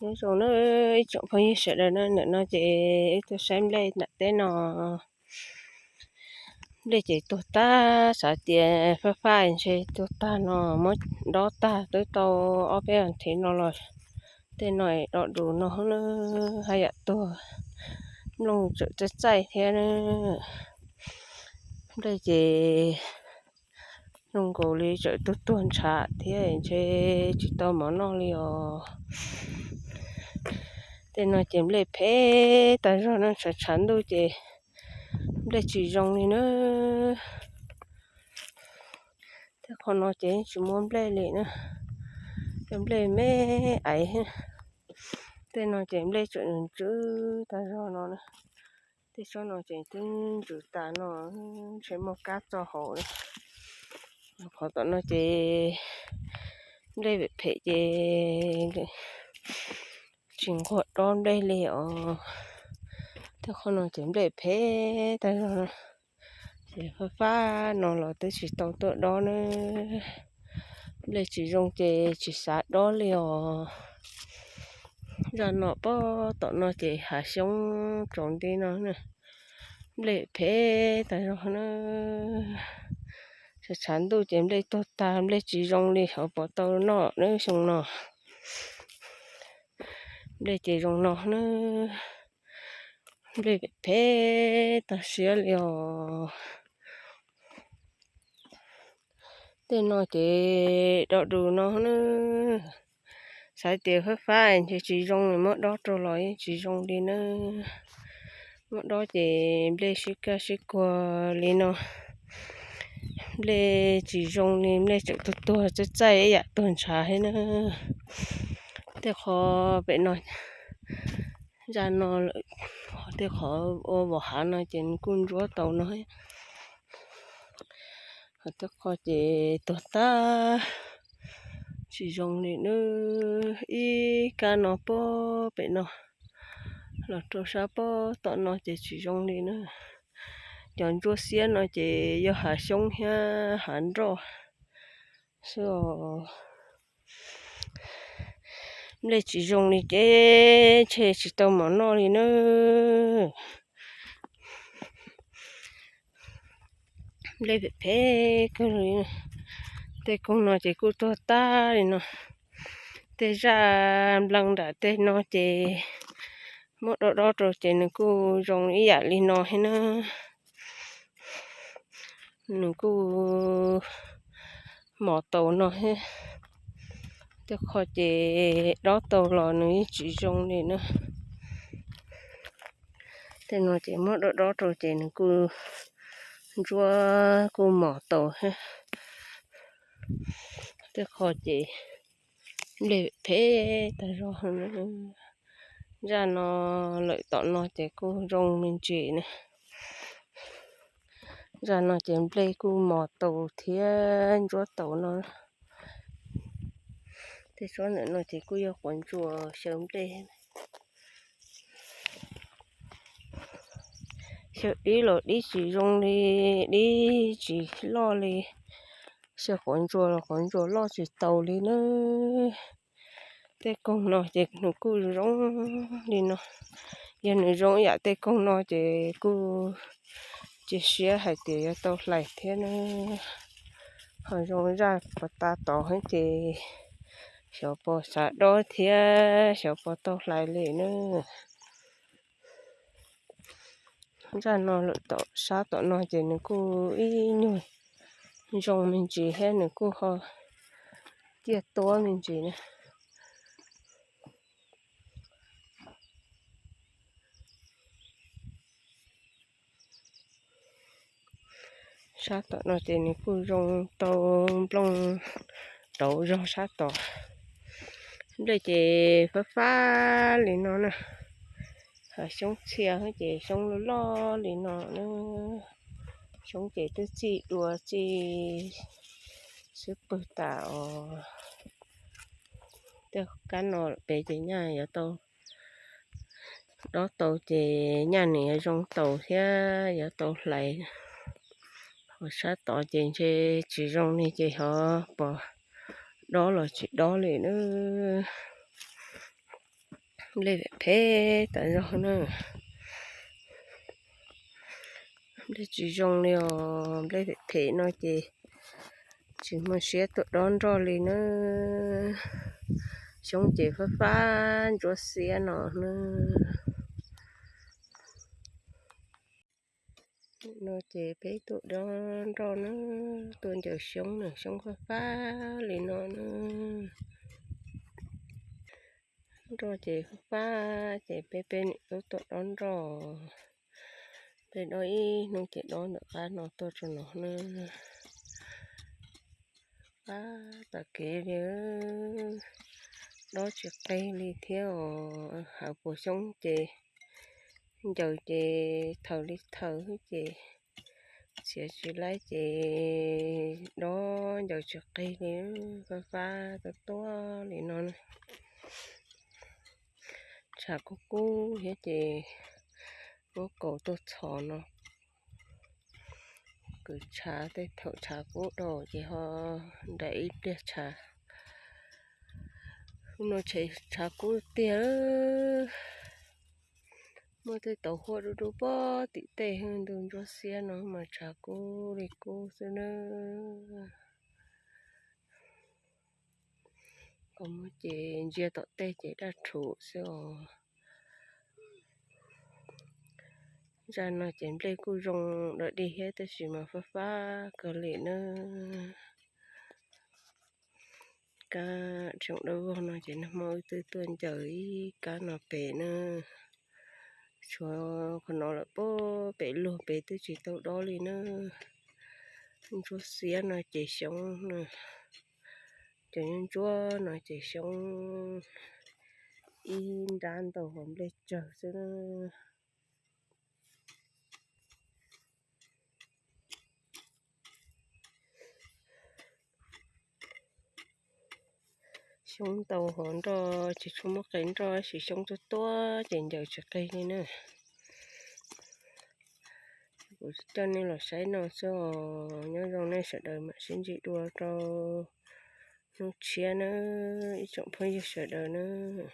Nyob zoo na ib tsoom phooj ywg sawv daws na, ntawm no ces wb tuaj saib nplej nram teb no. Nplej ces tuag tag, xav tias fab fab ntshe tuag tag no muab dob tag twb tau ob peb as thiv no los tej no do dus no na, haj yam tuag, nplooj tseem txaij txaij thiab na. Nplej ces zoo nkaus li tseem tuag tuag ntshav thiab ntshe tsis tau mov noj li os. Tej no ces nplej phem tag zog no, tshav tshav ntuj ces nplej tsis zoo li na. Tej qhov no ces tsis muaj nplej li na, tej nplej me aiv. Tej no ces nplej tseem ntsws tag zog no na. Tej tsob no ces twb ntsws tas no, ntshe muaj kab txo hauv na. Qhov tom no ces nplej phem phem ces tsis nquag dob nplej li os. Tej qhov no ces nplej phem tag zog no, ces fab fab no los twb tsis tau tuaj dob na. Nplej tsis zoo ces tsis xav dob li os. Zaj no pem tom no ces hav xyoob tsaus nti no, nplej phem tag zog na. Tshav tshav ntuj ces nplej tuag tag, nplej tsis zoo li, xyov puas tau noj na xyoo no. Nplej ces zoo no na, nplej phem tag siab li os. Tej no ces do dus no na, xav tias fab fab ntshe tsis zoo, muab dob rau los yeej tsis zoo li na. Muab dob ces nplej sib kaj sib kuag li no, nplej tsis zoo li, nplej tseem tuag tuag txaij txaij ib yam tuag ntshav thiab na. Tej qhov pem no, zaj no lawm, tej qhov ua vos hav no ces nws kuj ntsuab tau no. Tej qhov ces tuag tag, tsis zoo li na. Ib kab no pem no los rau sab pem tom no ces tsis zoo li na. Cov ntsuab xiab no ces yog hav xyoob thiab hav nroj xwb os. Nplej tsis zoo li ces ntshe tsis tau mov noj li na. Nplej phem phem kawg li. Tej koog no ces kuj tuag tag li no. Tej zaj nplees nram tej no ces muab dob dob rau ces nws kuj zoo ib yam li no thiab na. Nws kuj mos taus no thiab. Tej qho ces dob tau los nws yeej tsis zoo li na. Tej no ces muab dob dob rau ces nws kuj ntsuab kuj mos taus thiab. Tej qho ces nplej phem tag zog. Zaj no lawm tom no ces kuj zoo me ntsis na. Zaj no ces nplej kuj mos taus thiab ntsuab taus no. Tej tsob ntawm no ces kuj yog quav ntsuas xyaw nplej. Xyaw dib los dib tsis zoo li, dib tsis loj li. Xyaw quav ntsuas los quav ntsuas loj tsis taus li na. Tej koog no ces nws kuj zoo li no. Yog nws zoo ib yam tej koog no ces kuj cia siab hais tias yuav tau hlais thiab na. Ho zoo zaj puas tas tod ces xyov puas xav dob thiab xyov puas tau hlais li na. Zaj no lawm tom sab tom no ces nws kuj ib nyuag zoo me ntsis thiab nws kuj ho ciaj tuab me ntsis na. Sab tom no ces nws kuj zoo tau nplooj rauv zog sab tod. Nplej ces fab fab li no na. Ho xyoob txhia ces xyoob loj loj li no na. Xyoob ces twb txij dua txij xwb pwg tas os. Tej kab no pem ces nyaj yuav tau dob tau ces nyaj nws yuav zoo taus thiab yuav tau hlais. Ho sab tod ces ntshe tsis zoo li ces xyov puas dob los tsis dob li na. Nplej phem phem tas zog na. Nplej tsis zoo li os, nplej phem phem no ces tsis muaj siab tuaj dob nroj li na. Xyoob ces fab fab ntsuab xiab no na. No ces peb tuaj dob nroj na, tuaj ncaws xyoob na, xyoob fab fab li no na. Nroj ces fab fab ces peb peb niam tub tuaj dob nroj. Peb dob ib hnub ces dob ntawm qab no tuaj tso no na. Fab tas kev li, dob tsis qig li thiab os. Hawv puas xyoob ces ncaws ces thaws li thaws xwb ces txiav tsis laib ces dob ncaws tsis qig li, fab fab tuaj tuaj li no na. Tshav kub kub thiab ces muab kaus tuaj txhos no. Kwv tshav tej thaum tshav kub dhau ces ho nraim ib pliag tshav. Hnub no tshav kub tiag. Muaj tej tauv huab dub dub pob tim tej, ntuj ntsuab xiab no mas tshav kub li kub xwb na. Kom muab ces ntsia tom tej ces daj rhuv xwb os. Zaj no ces nplej kuj zoo dog dig thiab tab sis mas fab fab kawg li na. Kab tseem dawb vog no ces nag hmo wb twb tuaj ncaws ib kab no pem na. Tshuav qhov no lawm pob pem luag pem twb tsis tau dob li na. Ntsuab xiab no ces xyoob na, cov ntsuab no ces xyoob ib nrab ntau hauv nplej tsawg xwb na. Xyoob ntau hov nroj tsis tshua muaj qe nroj, tab sis xyoob tuaj tuaj ces ncaws tsis qig li na. Kuv coj nej los saib no xwb os. Nyob zoo nej sawv daws, mam sib ntsib dua rau hnub tshiab nawb ib tsoom phooj ywg sawv daws nawb.